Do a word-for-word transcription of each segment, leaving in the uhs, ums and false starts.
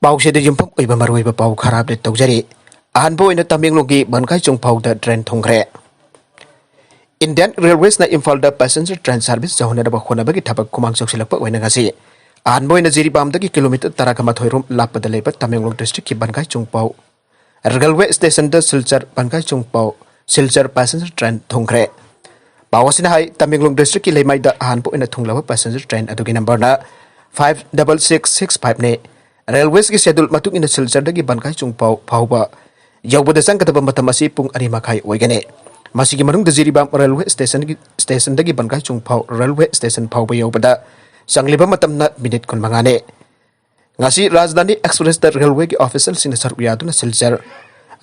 ꯄꯥꯎꯁꯤꯗ ꯌꯨꯝꯐꯝ ꯑꯣꯏꯕ ꯃꯔꯨꯑꯣꯏꯕ ꯄꯥꯎ ꯈꯔ ꯑꯞꯗꯦꯠ ꯇꯧꯖꯔꯤ꯫ ꯑꯍꯥꯟꯕ ꯑꯣꯏꯅ ꯇꯃꯦꯡꯂꯣꯡꯒꯤ ꯕꯟꯀꯥꯏꯆꯨꯡ ꯐꯥꯎꯗ ꯇ꯭ꯔꯦꯟ ꯊꯨꯡꯈ꯭ꯔꯦ꯫ ꯏꯟꯗꯤꯌꯟ ꯔꯦꯜꯋꯦꯁꯅ ꯏꯝꯐꯥꯜꯗ ꯄꯦꯁꯦꯟꯖꯔ ꯇ꯭ꯔꯦꯟ ꯁꯥꯔꯚꯤꯁ ꯌꯧꯍꯟꯅꯕ ꯍꯣꯠꯅꯕꯒꯤ ꯊꯕꯛ ꯈꯨꯃꯥꯡ ꯆꯥꯎꯁꯤꯜꯂꯛꯄ ꯑꯣꯏꯅ ꯉꯁꯤ ꯑꯍꯥꯟꯕ ꯑꯣꯏꯅ ꯖꯤꯔꯤꯕꯥꯝꯗꯒꯤ ꯀꯤꯂꯣꯃꯤꯇꯔ ꯇꯔꯥꯒ ꯃꯥꯊꯣꯏ ꯔꯣꯝ ꯂꯥꯞꯄꯗ ꯂꯩꯕ ꯇꯃꯦꯡꯂꯣꯡ ꯗꯤꯁꯇ꯭ꯔꯤꯛꯀꯤ ꯕꯟꯀꯥꯏꯆꯨꯡ ꯄꯥꯎ ꯔꯦꯜꯋꯦ ꯁ꯭ꯇꯦꯁꯟꯗ ꯁꯤꯜꯆꯔ ꯕꯟꯀꯥꯏ ꯆꯨꯡꯄꯥꯎ ꯁꯤꯜꯆꯔ ꯄꯦꯁꯦꯟꯖꯔ ꯇ꯭ꯔꯦꯟ ꯊꯨꯡꯈ꯭ꯔꯦ꯫ ꯄꯥꯎ ꯑꯁꯤꯅ ꯍꯥꯏ, ꯇꯃꯦꯡꯂꯣꯡ ꯗꯤꯁꯇ꯭ꯔꯤꯛꯀꯤ ꯂꯩꯃꯥꯏꯗ ꯑꯍꯥꯟꯕ ꯑꯣꯏꯅ ꯊꯨꯡꯂꯕ ꯄꯦꯁꯦꯟꯖꯔ ꯇ꯭ꯔꯦꯟ ꯑꯗꯨꯒꯤ ꯅꯝꯕꯔꯅ five double six six five ꯅꯤ꯫ ꯔꯦꯜꯋꯦꯁꯀꯤ ꯁꯦꯗꯨꯜ ꯃꯇꯨꯡ ꯏꯟꯅ ꯁꯤꯜꯆꯔꯗꯒꯤ ꯕꯟꯀꯥꯏ ꯆꯨꯡꯄꯥꯎ ꯐꯥꯎꯕ ꯌꯧꯕꯗ ꯆꯪꯒꯗꯕ ꯃꯇꯝ ꯑꯁꯤ ꯄꯨꯡ ꯑꯅꯤ ꯃꯈꯥꯏ ꯑꯣꯏꯒꯅꯤ꯫ ꯃꯁꯤꯒꯤ ꯃꯅꯨꯡꯗ ꯖꯤꯔꯤꯕꯥꯝ ꯔꯦꯜꯋꯦ ꯁ꯭ꯇꯦꯁꯟꯒꯤ, ꯁ꯭ꯇꯦꯁꯟꯗꯒꯤ ꯕꯟꯀꯥꯏ ꯆꯨꯡꯄꯥꯎ ꯔꯦꯜꯋꯦ ꯁ꯭ꯇꯦꯁꯟ ꯐꯥꯎꯕ ꯌꯧꯕꯗ ꯆꯪꯂꯤꯕ ꯃꯇꯝꯅ ꯃꯤꯅꯤꯠ ꯀꯨꯟꯃꯉꯥꯅꯤ꯫ ꯉꯁꯤ ꯔꯥꯖꯙꯥꯅꯤ ꯑꯦꯛꯁꯄ꯭ꯔꯦꯁꯇ ꯔꯦꯜꯋꯦꯒꯤ ꯑꯣꯐꯤꯁꯤꯌꯦꯜꯁꯤꯡꯅ ꯁꯔꯨꯛ ꯌꯥꯗꯨꯅ ꯁꯤꯜꯆꯔ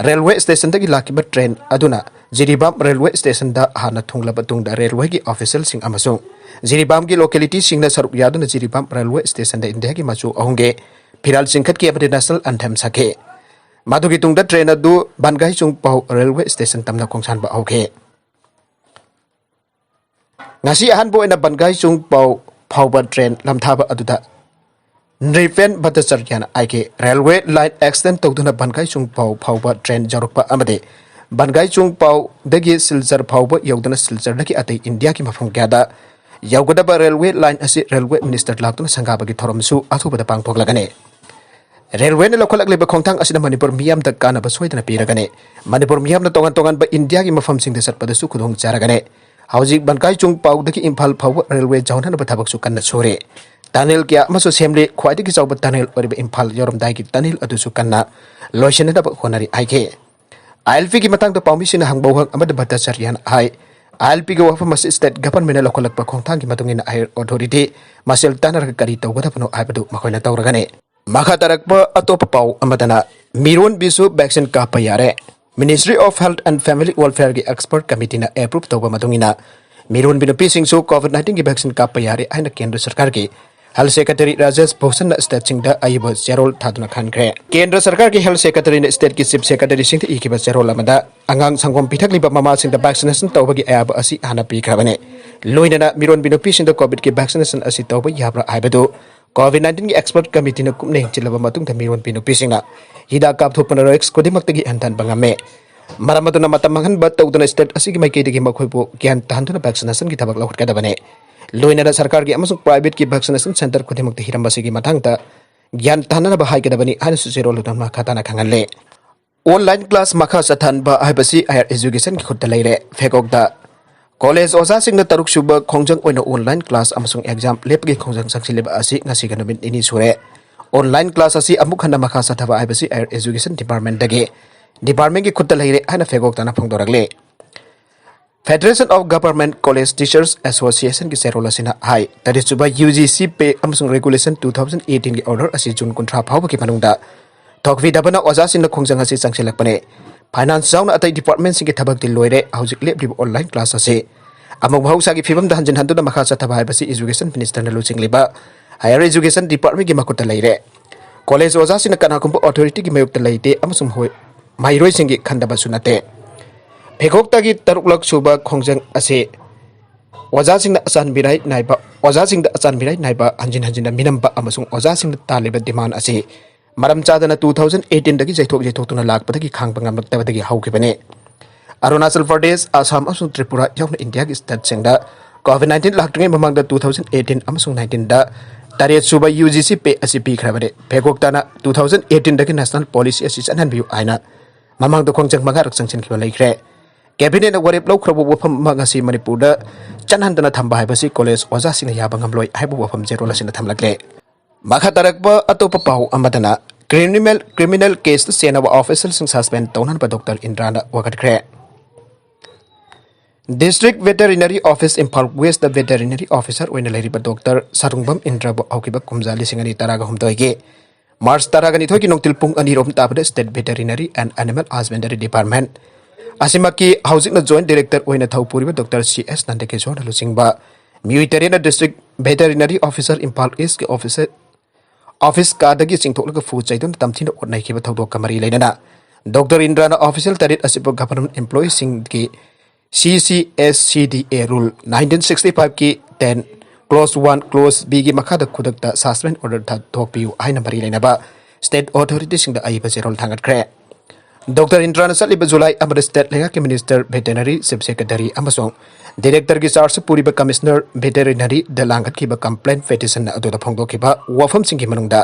ꯔꯦꯜꯋꯦ ꯁ꯭ꯇꯦꯁꯟꯗꯒꯤ ꯂꯥꯛꯈꯤꯕ ꯇ꯭ꯔꯦꯟ ꯑꯗꯨꯅ ꯖꯤꯔꯤꯕꯥꯝ ꯔꯦꯜꯋꯦ ꯁ꯭ꯇꯦꯁꯟꯗ ꯍꯥꯟꯅ ꯊꯨꯡꯂꯕ ꯇꯨꯡꯗ ꯔꯦꯜꯋꯦꯒꯤ ꯑꯣꯐꯤꯁꯤꯌꯦꯜꯁꯤꯡ ꯑꯃꯁꯨꯡ ꯖꯤꯔꯤꯕꯥꯝꯒꯤ ꯂꯣꯀꯦꯂꯤꯇꯤꯁꯤꯡꯅ ꯁꯔꯨꯛ ꯌꯥꯗꯨꯅ ꯖꯤꯔꯤꯕꯥꯝ ꯔꯦꯜꯋꯦ ꯁ꯭ꯇꯦꯁꯟꯗ ꯏꯟꯗꯤꯌꯥꯒꯤ ꯃꯆꯨ ꯑꯍꯨꯝꯒꯤ ꯐꯤꯔꯥꯜ ꯆꯤꯡꯈꯠꯈꯤ ꯑꯃꯗꯤ ꯅꯦꯁꯅꯦꯜ ꯑꯦꯟꯊꯦꯝ ꯁꯛꯈꯤ꯫ ꯃꯗꯨꯒꯤ ꯇꯨꯡꯗ ꯇ꯭ꯔꯦꯟ ꯑꯗꯨ ꯕꯟꯒꯥꯏꯆꯨꯡ ꯄꯥꯎ ꯔꯦꯜꯋꯦ ꯁ꯭ꯇꯦꯁꯟ ꯇꯝꯅ ꯈꯣꯡꯁꯥꯟꯕ ꯍꯧꯈꯤ꯫ ꯉꯁꯤ ꯑꯍꯥꯟꯕ ꯑꯣꯏꯅ ꯕꯟꯒꯥꯏꯆꯨꯡ ꯄꯥꯎ ꯐꯥꯎꯕ ꯇ꯭ꯔꯦꯟ ꯂꯝꯊꯥꯕ ꯑꯗꯨꯗ ꯅ꯭ꯔꯤꯄꯦꯟ ꯚꯠꯇꯥꯆꯥꯔꯌꯥꯅ ꯍꯥꯏꯈꯤ꯫ ꯔꯦꯜꯋꯦ ꯂꯥꯏꯟ ꯑꯦꯛꯁꯇꯦꯟ ꯇꯧꯗꯨꯅ ꯕꯟꯒꯥꯏꯆꯨꯡ ꯄꯥꯎ ꯐꯥꯎꯕ ꯇ꯭ꯔꯦꯟ ꯌꯧꯔꯛꯄ ꯑꯃꯗꯤ ꯕꯟꯒꯥꯏꯆꯨꯡ ꯄꯥꯎꯗꯒꯤ ꯁꯤꯜꯆꯔ ꯐꯥꯎꯕ ꯌꯧꯗꯨꯅ ꯁꯤꯜꯆꯔꯗꯒꯤ ꯑꯇꯩ ꯏꯟꯗꯤꯌꯥꯒꯤ ꯃꯐꯝ ꯀꯌꯥꯗ ꯌꯧꯒꯗꯕ ꯔꯦꯜꯋꯦ ꯂꯥꯏꯟ ꯑꯁꯤ ꯔꯦꯜꯋꯦ ꯃꯤꯅꯤꯁꯇꯔ ꯂꯥꯛꯇꯨꯅ ꯁꯪꯒꯥꯕꯒꯤ ꯊꯧꯔꯝꯁꯨ ꯑꯊꯨꯕꯗ ꯄꯥꯡꯊꯣꯛꯂꯒꯅꯤ꯫ ꯔꯦꯜꯋꯦꯅ ꯂꯧꯈꯠꯂꯛꯂꯤꯕ ꯈꯣꯡꯊꯥꯡ ꯑꯁꯤꯅ ꯃꯅꯤꯄꯨꯔ ꯃꯤꯌꯥꯝꯗ ꯀꯥꯟꯅꯕ ꯁꯣꯏꯗꯅ ꯄꯤꯔꯒꯅꯤ꯫ ꯃꯅꯤꯄꯨꯔ ꯃꯤꯌꯥꯝꯅ ꯇꯣꯉꯥꯟ ꯇꯣꯉꯥꯟꯕ ꯏꯟꯗꯤꯌꯥꯒꯤ ꯃꯐꯝꯁꯤꯡꯗ ꯆꯠꯄꯗꯁꯨ ꯈꯨꯗꯣꯡ ꯆꯥꯔꯒꯅꯤ꯫ ꯍꯧꯖꯤꯛ ꯕꯟꯀꯥꯏ ꯆꯨꯡ ꯄꯥꯎꯗꯒꯤ ꯏꯝꯐꯥꯜ ꯐꯥꯎꯕ ꯔꯦꯜꯋꯦ ꯌꯧꯍꯟꯅꯕ ꯊꯕꯛꯁꯨ ꯀꯟꯅ ꯁꯨꯔꯤ꯫ ꯇꯅꯦꯜ ꯀꯌꯥ ꯑꯃꯁꯨ ꯁꯦꯝꯂꯤ꯫ ꯈ꯭ꯋꯥꯏꯗꯒꯤ ꯆꯥꯎꯕ ꯇꯅꯦꯜ ꯑꯣꯏꯔꯤꯕ ꯏꯝꯐꯥꯜ ꯌꯧꯔꯝꯗꯥꯏꯒꯤ ꯇꯅꯦꯜ ꯑꯗꯨꯁꯨ ꯀꯟꯅ ꯂꯣꯏꯁꯤꯟꯅꯅꯕ ꯍꯣꯠꯅꯔꯤ ꯍꯥꯏꯈꯤ꯫ ꯑꯥꯏ ꯑꯦꯜ ꯄꯤꯒꯤ ꯃꯇꯥꯡꯗ ꯄꯥꯎꯃꯤꯁꯤꯡꯅ ꯍꯪꯕ ꯋꯥꯍꯪ ꯑꯃꯗ ꯚꯠꯇꯥꯆꯥꯔꯌꯥꯅ ꯍꯥꯏ, ꯑꯥꯏ ꯑꯦꯜ ꯄꯤꯒꯤ ꯋꯥꯐꯝ ꯑꯁꯤ ꯁ꯭ꯇꯦꯠ ꯒꯚꯔꯟꯃꯦꯟꯠꯅ ꯂꯧꯈꯠꯂꯛꯄ ꯈꯣꯡꯊꯥꯡꯒꯤ ꯃꯇꯨꯡ ꯏꯟꯅ ꯍꯥꯌꯔ ꯑꯣꯊꯣꯔꯤꯇꯤ ꯃꯁꯦꯜ ꯇꯥꯟꯅꯔꯒ ꯀꯔꯤ ꯇꯧꯒꯗꯕꯅꯣ ꯍꯥꯏꯕꯗꯨ ꯃꯈꯣꯏꯅ ꯇꯧꯔꯒꯅꯤ꯫ ꯃꯈꯥ ꯇꯥꯔꯛꯄ ꯑꯇꯣꯞꯄ ꯄꯥꯎ ꯑꯃꯗꯅ, ꯃꯤꯔꯣꯟꯕꯤꯁꯨ ꯚꯦꯛꯁꯤꯟ ꯀꯥꯞꯄ ꯌꯥꯔꯦ꯫ Ministry of Health and Family Welfareꯒꯤ ꯑꯦꯛꯁꯄꯔꯠ ꯀꯃꯤꯇꯤꯅ ꯑꯦꯄ꯭ꯔꯨꯚ ꯇꯧꯕ ꯃꯇꯨꯡ ꯏꯟꯅ ꯃꯤꯔꯣꯟꯕꯤ ꯅꯨꯄꯤꯁꯤꯡꯁꯨ COVID nineteenꯒꯤ ꯚꯦꯛꯁꯤꯟ ꯀꯥꯞꯄ ꯌꯥꯔꯦ ꯍꯥꯏꯅ ꯀꯦꯟꯗ꯭ꯔ ꯁꯔꯀꯥꯔꯒꯤ ꯍꯦꯜꯊ ꯁꯦꯀ꯭ꯔꯦꯇꯔꯤ ꯔꯥꯖꯦꯁ ꯚꯨꯁꯟꯅ ꯁ꯭ꯇꯦꯠꯁꯤꯡꯗ ꯑꯏꯕ ꯆꯦꯔꯣꯜ ꯊꯥꯗꯨꯅ ꯈꯟꯈ꯭ꯔꯦ꯫ ꯀꯦꯟꯗ꯭ꯔ ꯁꯔꯀꯥꯔꯒꯤ ꯍꯦꯜꯊ ꯁꯦꯀ꯭ꯔꯦꯇꯔꯤꯅ ꯁ꯭ꯇꯦꯠꯀꯤ ꯆꯤꯐ ꯁꯦꯀ꯭ꯔꯦꯇꯔꯤꯁꯤꯡꯗ ꯏꯈꯤꯕ ꯆꯦꯔꯣꯜ ꯑꯃꯗ ꯑꯉꯥꯡ ꯁꯪꯒꯣꯝ ꯄꯤꯊꯛꯂꯤꯕ ꯃꯃꯥꯁꯤꯡꯗ ꯚꯦꯛꯁꯤꯅꯦꯁꯟ ꯇꯧꯕꯒꯤ ꯑꯌꯥꯕ ꯑꯁꯤ ꯍꯥꯟꯅ ꯄꯤꯈ꯭ꯔꯕꯅꯤ꯫ ꯂꯣꯏꯅꯅ ꯃꯤꯔꯣꯟꯕꯤ ꯅꯨꯄꯤꯁꯤꯡꯗ ꯀꯣꯚꯤꯗꯀꯤ ꯚꯦꯛꯁꯤꯅꯦꯁꯟ ꯑꯁꯤ ꯇꯧꯕ ꯌꯥꯕ꯭ꯔꯥ ꯍꯥꯏꯕꯗꯨ COVID nineteen ꯒꯤ expert committee ꯅ ꯀꯨꯞꯅ ꯌꯦꯡꯁꯤꯜꯂꯕ ꯃꯇꯨꯡꯗ ꯃꯤꯔꯣꯟꯕꯤ ꯅꯨꯄꯤꯁꯤꯡꯅ ꯍꯤꯗꯥꯛ ꯀꯥꯞꯊꯣꯛꯄꯅ risk ꯈꯨꯗꯤꯡꯃꯛꯇꯒꯤ ꯍꯟꯊꯍꯟꯕ ꯉꯝꯃꯦ꯫ ꯃꯔꯝ ꯑꯗꯨꯅ ꯃꯇꯝ ꯃꯥꯡꯍꯟꯕ ꯇꯧꯗꯅ state ꯑꯁꯤꯒꯤ ꯃꯥꯏꯀꯩꯗꯒꯤ ꯃꯈꯣꯏꯕꯨ ꯒ꯭ꯌꯥꯟ ꯇꯥꯍꯟꯗꯨꯅ vaccination ꯒꯤ ꯊꯕꯛ ꯂꯧꯈꯠꯀꯗꯕꯅꯤ꯫ ꯂꯣꯏꯅꯅ ꯁꯔꯀꯥꯔꯒꯤ ꯑꯃꯁꯨꯡ private ꯀꯤ vaccination center ꯈꯨꯗꯤꯡꯃꯛꯇ ꯍꯤꯔꯝ ꯑꯁꯤꯒꯤ ꯃꯇꯥꯡꯗ ꯒ꯭ꯌꯥꯟ ꯇꯥꯍꯟꯅꯕ ꯍꯥꯏꯒꯗꯕꯅꯤ ꯍꯥꯏꯅꯁꯨ ꯆꯦꯔꯣꯜ ꯑꯗꯨꯅ ꯃꯈꯥ ꯇꯥꯅ ꯈꯪꯍꯜꯂꯤ꯫ Online class ꯃꯈꯥ ꯆꯠꯊꯍꯟꯕ ꯍꯥꯏꯕꯁꯤ higher education ꯒꯤ ꯈꯨꯠꯇ ꯂꯩꯔꯦ꯫ ꯐꯦꯀꯣꯛꯇ ꯀꯣꯂꯦꯖ ꯑꯣꯖꯥꯁꯤꯡꯅ ꯇꯔꯨꯛ ꯁꯨꯕ ꯈꯣꯡꯖꯪ ꯑꯣꯏꯅ online class ꯑꯃꯁꯨꯡ exam ꯂꯦꯞꯄꯒꯤ ꯈꯣꯡꯖꯪ ꯆꯪꯁꯤꯜꯂꯤꯕ ꯑꯁꯤ ꯉꯁꯤꯒ ꯅꯨꯃꯤꯠ ꯅꯤꯅꯤ ꯁꯨꯔꯦ꯫ Online class ꯑꯁꯤ ꯑꯃꯨꯛ ꯍꯟꯅ ꯃꯈꯥ ꯆꯠꯊꯕ ꯍꯥꯏꯕꯁꯤ higher education department ꯗꯒꯤ department ꯒꯤ ꯈꯨꯠꯇ ꯂꯩꯔꯦ ꯍꯥꯏꯅ ꯐꯦꯀꯣꯛꯇꯅ ꯐꯣꯡꯗꯣꯔꯛꯂꯤ꯫ Federation of Government College Teachers Association ꯒꯤ ꯆꯦꯔꯣꯜ ꯑꯁꯤꯅ ꯍꯥꯏ, ꯇꯔꯦꯠ ꯁꯨꯕ UGC pay ꯑꯃꯁꯨꯡ regulation two thousand eighteen ꯒꯤ order ꯑꯁꯤ June ꯀꯨꯟꯊ꯭ꯔꯥ ꯐꯥꯎꯕꯒꯤ ꯃꯅꯨꯡꯗ ꯊꯣꯛꯄꯤꯗꯕꯅ ꯑꯣꯖꯥꯁꯤꯡꯅ ꯈꯣꯡꯖꯪ ꯑꯁꯤ ꯆꯪꯁꯤꯜꯂꯛꯄꯅꯤ꯫ Finance ꯌꯥꯎꯅ ꯑꯇꯩ department ꯁꯤꯡꯒꯤ ꯊꯕꯛꯇꯤ ꯂꯣꯏꯔꯦ꯫ ꯍꯧꯖꯤꯛ ꯂꯦꯞꯂꯤꯕ online class ꯑꯁꯤ ꯑꯃꯨꯛ ꯃꯍꯧꯁꯥꯒꯤ ꯐꯤꯕꯝꯗ ꯍꯟꯖꯤꯟꯍꯟꯗꯨꯅ ꯃꯈꯥ ꯆꯠꯊꯕ ꯍꯥꯏꯕꯁꯤ education minister ꯅ ꯂꯨꯆꯤꯡꯂꯤꯕ higher education department ꯒꯤ ꯃꯈꯨꯠꯇ ꯂꯩꯔꯦ꯫ ꯀꯣꯂꯦꯖ ꯑꯣꯖꯥꯁꯤꯡꯅ ꯀꯅꯥꯒꯨꯝꯕ authority ꯒꯤ ꯃꯥꯌꯣꯛꯇ ꯂꯩꯇꯦ ꯑꯃꯁꯨꯡ ꯃꯈꯣꯏ ꯃꯍꯩꯔꯣꯏꯁꯤꯡꯒꯤ ꯈꯟꯗꯕꯁꯨ ꯅꯠꯇꯦ꯫ ꯐꯦꯀꯣꯛꯇꯒꯤ ꯇꯔꯨꯛꯂꯛ ꯁꯨꯕ ꯈꯣꯡꯖꯪ ꯑꯁꯤ ꯑꯣꯖꯥꯁꯤꯡꯅ ꯑꯆꯥꯟꯕꯤꯔꯥꯏ ꯅꯥꯏꯕ, ꯑꯣꯖꯥꯁꯤꯡꯗ ꯑꯆꯥꯟꯕꯤꯔꯥꯏ ꯅꯥꯏꯕ ꯍꯟꯖꯤꯟ ꯍꯟꯖꯤꯟꯅ ꯃꯤꯅꯝꯕ ꯑꯃꯁꯨꯡ ꯑꯣꯖꯥꯁꯤꯡꯅ ꯇꯥꯜꯂꯤꯕ demand ꯑꯁꯤ ꯃꯔꯝ ꯆꯥꯗꯅ two thousand eighteen ꯗꯒꯤ ꯌꯩꯊꯣꯛ ꯌꯩꯊꯣꯛꯇꯨꯅ ꯂꯥꯛꯄꯗꯒꯤ ꯈꯥꯡꯕ ꯉꯝꯂꯛꯇꯕꯗꯒꯤ ꯍꯧꯈꯤꯕꯅꯤ꯫ ꯑꯔꯨꯅꯥꯆꯜ ꯄ꯭ꯔꯗꯦꯁ, ꯑꯁꯥꯝ ꯑꯃꯁꯨꯡ ꯇ꯭ꯔꯤꯄꯨꯔꯥ ꯌꯥꯎꯅ ꯏꯟꯗꯤꯌꯥꯒꯤ state ꯁꯤꯡꯗ COVID nineteen ꯂꯥꯛꯇ꯭ꯔꯤꯉꯩ ꯃꯃꯥꯡꯗ two thousand eighteen ꯑꯃꯁꯨꯡ nineteen ꯗ ꯇꯔꯦꯠ ꯁꯨꯕ UGC pay ꯑꯁꯤ ꯄꯤꯈ꯭ꯔꯕꯅꯤ꯫ ꯐꯦꯀꯣꯛꯇꯅ two thousand eighteen ꯗꯒꯤ national policy ꯑꯁꯤ ꯆꯠꯍꯟꯕꯤꯌꯨ ꯍꯥꯏꯅ ꯃꯃꯥꯡꯗ ꯈꯣꯡꯖꯪ ꯃꯉꯥꯔꯛ ꯆꯪꯁꯤꯟꯈꯤꯕ ꯂꯩꯈ꯭ꯔꯦ꯫ Cabinet ꯅ ꯋꯥꯔꯦꯞ ꯂꯧꯈ꯭ꯔꯕ ꯋꯥꯐꯝ ꯑꯃ ꯉꯁꯤ ꯃꯅꯤꯄꯨꯔꯗ ꯆꯠꯍꯟꯗꯅ ꯊꯝꯕ ꯍꯥꯏꯕꯁꯤ ꯀꯣꯂꯦꯖ ꯑꯣꯖꯥꯁꯤꯡꯅ ꯌꯥꯕ ꯉꯝꯂꯣꯏ ꯍꯥꯏꯕ ꯋꯥꯐꯝ ꯆꯦꯔꯣꯜ ꯑꯁꯤꯅ ꯊꯝꯂꯛꯂꯦ꯫ ꯃꯈꯥ ꯇꯥꯔꯛꯄ ꯑꯇꯣꯞꯄ ꯄꯥꯎ ꯑꯃꯗꯅ, criminal, criminal case ꯇ ꯆꯦꯟꯅꯕ officer ꯁꯤꯡ suspend ꯇꯧꯅꯅꯕ ꯗꯣꯛꯇꯔ ꯏꯟꯗ꯭ꯔꯥꯅ ꯋꯥꯀꯠꯈ꯭ꯔꯦ꯫ District Veterinary Office, Imphal West ꯇ veterinary officer ꯑꯣꯏꯅ ꯂꯩꯔꯤꯕ ꯗꯣꯛꯇꯔ ꯁꯥꯔꯨꯡꯕꯝ ꯏꯟꯗ꯭ꯔꯕꯨ ꯍꯧꯈꯤꯕ ꯀꯨꯝꯖꯥ ꯂꯤꯁꯤꯡ ꯑꯅꯤ ꯇꯔꯥꯒ ꯍꯨꯝꯗꯣꯏꯒꯤ March ꯇꯔꯥꯒ ꯅꯤꯊꯣꯏꯒꯤ ꯅꯨꯡꯊꯤꯜ ꯄꯨꯡ ꯑꯅꯤꯔꯣꯝ ꯇꯥꯕꯗ State Veterinary and Animal Husbandry Department ꯑꯁꯤꯃꯛꯀꯤ ꯍꯧꯖꯤꯛꯅ Joint Director ꯑꯣꯏꯅ ꯊꯧ ꯄꯨꯔꯤꯕ ꯗꯣꯛꯇꯔ ꯁꯤ ꯑꯦꯁ ꯅꯟꯗꯀꯤꯁꯣꯔꯅ ꯂꯨꯆꯤꯡꯕ ꯃꯤꯑꯣꯏ ꯇꯔꯦꯠꯅ District Veterinary Officer, Imphal East ꯀꯤ officer, office ꯀꯥꯗꯒꯤ ꯆꯤꯡꯊꯣꯛꯂꯒ ꯐꯨ ꯆꯩꯗꯨꯅ ꯇꯝꯊꯤꯅ ꯑꯣꯠ ꯅꯩꯈꯤꯕ ꯊꯧꯗꯣꯛꯀ ꯃꯔꯤ ꯂꯩꯅꯅ ꯗꯣꯛꯇꯔ ꯏꯟꯗ꯭ꯔꯥꯅ official ꯇꯔꯦꯠ ꯑꯁꯤꯕꯨ government employee ꯁꯤꯡꯒꯤ CCSCDA rule nineteen sixty five ꯀꯤ ten clause one, clause B ꯒꯤ ꯃꯈꯥꯗ ꯈꯨꯗꯛꯇ suspend order ꯊꯥꯗꯣꯛꯄꯤꯌꯨ ꯍꯥꯏꯅ ꯃꯔꯤ ꯂꯩꯅꯕ state authority ꯁꯤꯡꯗ ꯑꯏꯕ ꯆꯦꯔꯣꯜ ꯊꯥꯡꯒꯠꯈ꯭ꯔꯦ꯫ ꯗꯣꯛꯇꯔ ꯏꯟꯗ꯭ꯔꯥꯅ ꯆꯠꯂꯤꯕ ꯖꯨꯂꯥꯏ ꯑꯃꯗ state ꯂꯩꯉꯥꯛꯀꯤ minister veterinary, chief secretary ꯑꯃꯁꯨꯡ director ꯒꯤ charge ꯄꯨꯔꯤꯕ commissioner veterinary ꯗ ꯂꯥꯡꯈꯠꯈꯤꯕ complaint petition ꯑꯗꯨꯗ ꯐꯣꯡꯗꯣꯛꯈꯤꯕ ꯋꯥꯐꯝꯁꯤꯡꯒꯤ ꯃꯅꯨꯡꯗ